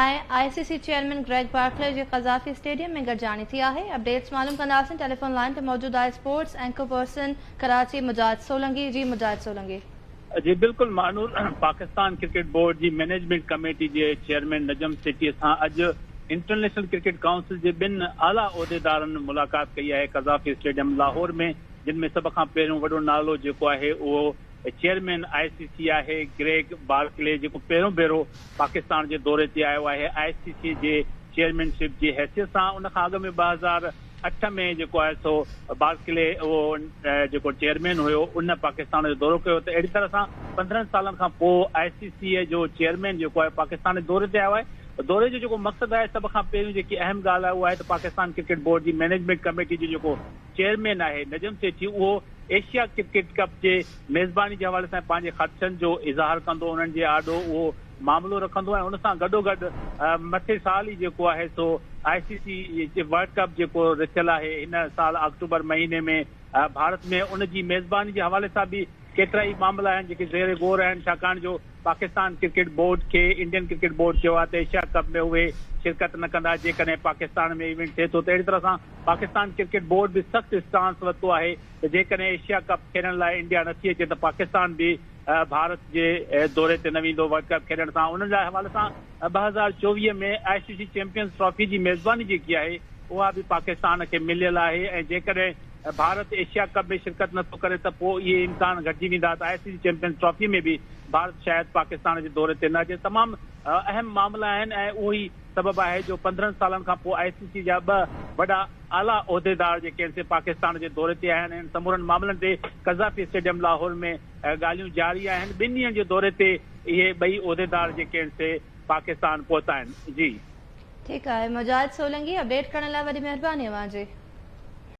۽ I C C chairman Greg Barclay جي Gaddafi stadium ۾ گڏجاڻي ٿي آهي. اپڊيٽس معلوم ڪنداسين ٽيليفون لائين تي موجود آهي sports anchor person Karachi Mujahid Solangi جي مجاهد سولنگي. جي بلڪل مانور پاڪستان ڪرڪيٽ بورڊ جي مئنيجمينٽ ڪميٽي جي چيئرمين نجم سيٺي سان اڄ انٽرنيشنل ڪرڪيٽ ڪائونسل جي ٻن اعليٰ عهديدارن ملاقات ڪئي آهي قذافي اسٽيڊيم لاهور ۾ جن ۾ سڀ کان پهريون وڏو نالو جيڪو آهي اهو چيئرمين I سي سي آهي گريگ بارڪلي جيڪو پهريون ڀيرو پاڪستان جي دوري تي آيو آهي آء سي سي جي چيئرمين شپ جي حيثيت سان ان کان اڳ ۾ 2008 ۾ جيڪو آهي سو بارڪلي اهو جيڪو چيئرمين هيو ان پاڪستان جو دورو ڪيو ته اهڙي طرح سان 15 سالن کان پوء آء سي سي جو چيئرمين جيڪو آهي پاڪستان جي دوري تي آيو آهي دوري جو جيڪو مقصد آهي سڀ کان پهريون جيڪي اهم ڳالهه آهي اها آهي ته پاڪستان ڪرڪيٽ بورڊ جي مئنيجمينٽ ڪميٽي جو جيڪو چيئرمين آهي نجم سيٺي اهو ايشيا ڪرڪيٽ ڪپ جي ميزباني جي حوالي سان پنهنجي خدشن جو اظهار ڪندو انهن جي آڏو اهو معاملو رکندو ۽ ان سان گڏوگڏ مٿي سال ئي جيڪو آهي سو آء سي سي ورلڊ ڪپ جيڪو رٿيل آهي هن سال آڪٽوبر مهيني ۾ ڀارت ۾ ان جي ميزباني جي حوالي سان به ڪيترائي معاملا آهن جيڪي زير غور آهن ڇاڪاڻ جو پاڪستان ڪرڪيٽ بورڊ کي انڊين ڪرڪيٽ بورڊ چيو آهي ته ايشيا ڪپ ۾ اهي شرڪت نه ڪندا جيڪڏهن پاڪستان ۾ ايونٽ ٿئي ٿو ته اهڙي طرح سان پاڪستان ڪرڪيٽ بورڊ به سخت اسٽانس ورتو آهي ته جيڪڏهن ايشيا ڪپ کيڏڻ لاء انڊيا نٿي اچي ته پاڪستان به ڀارت جي دوري تي نه ويندو ورلڊ ڪپ کيڏڻ سان ان جي حوالي سان 2024 ۾ آء سي سي چيمپيئنز ٽرافي جي ميزباني جيڪي آهي اها به پاڪستان کي مليل آهي ۽ جيڪڏهن ڀارت ايشيا ڪپ ۾ شرڪت نٿو ڪري ته پوء اهي امڪان گهٽجي ويندا ته آء سي سي چيمپيئنز ٽرافي ۾ به ڀارت شايد پاڪستان جي دوري تي نه اچي تمام اهم معاملا آهن ۽ اهو ئي سبب آهي جو 15 سالن کان پوء آء سي سي جا ٻه وڏا اعليٰ عهديدار جيڪي آهن سي پاڪستان جي دوري تي آيا آهن انهن سمورن معاملن تي قذافي اسٽيڊيم لاهور ۾ ڳالهيون جاري آهن ٻن ڏينهن جي دوري تي اهي ٻئي عهديدار جيڪي آهن سي پاڪستان پهتا آهن جي. ٺيڪ آهي مجاهد سولنگي اپڊيٽ ڪرڻ لاء وڏي مهرباني اوهان جي.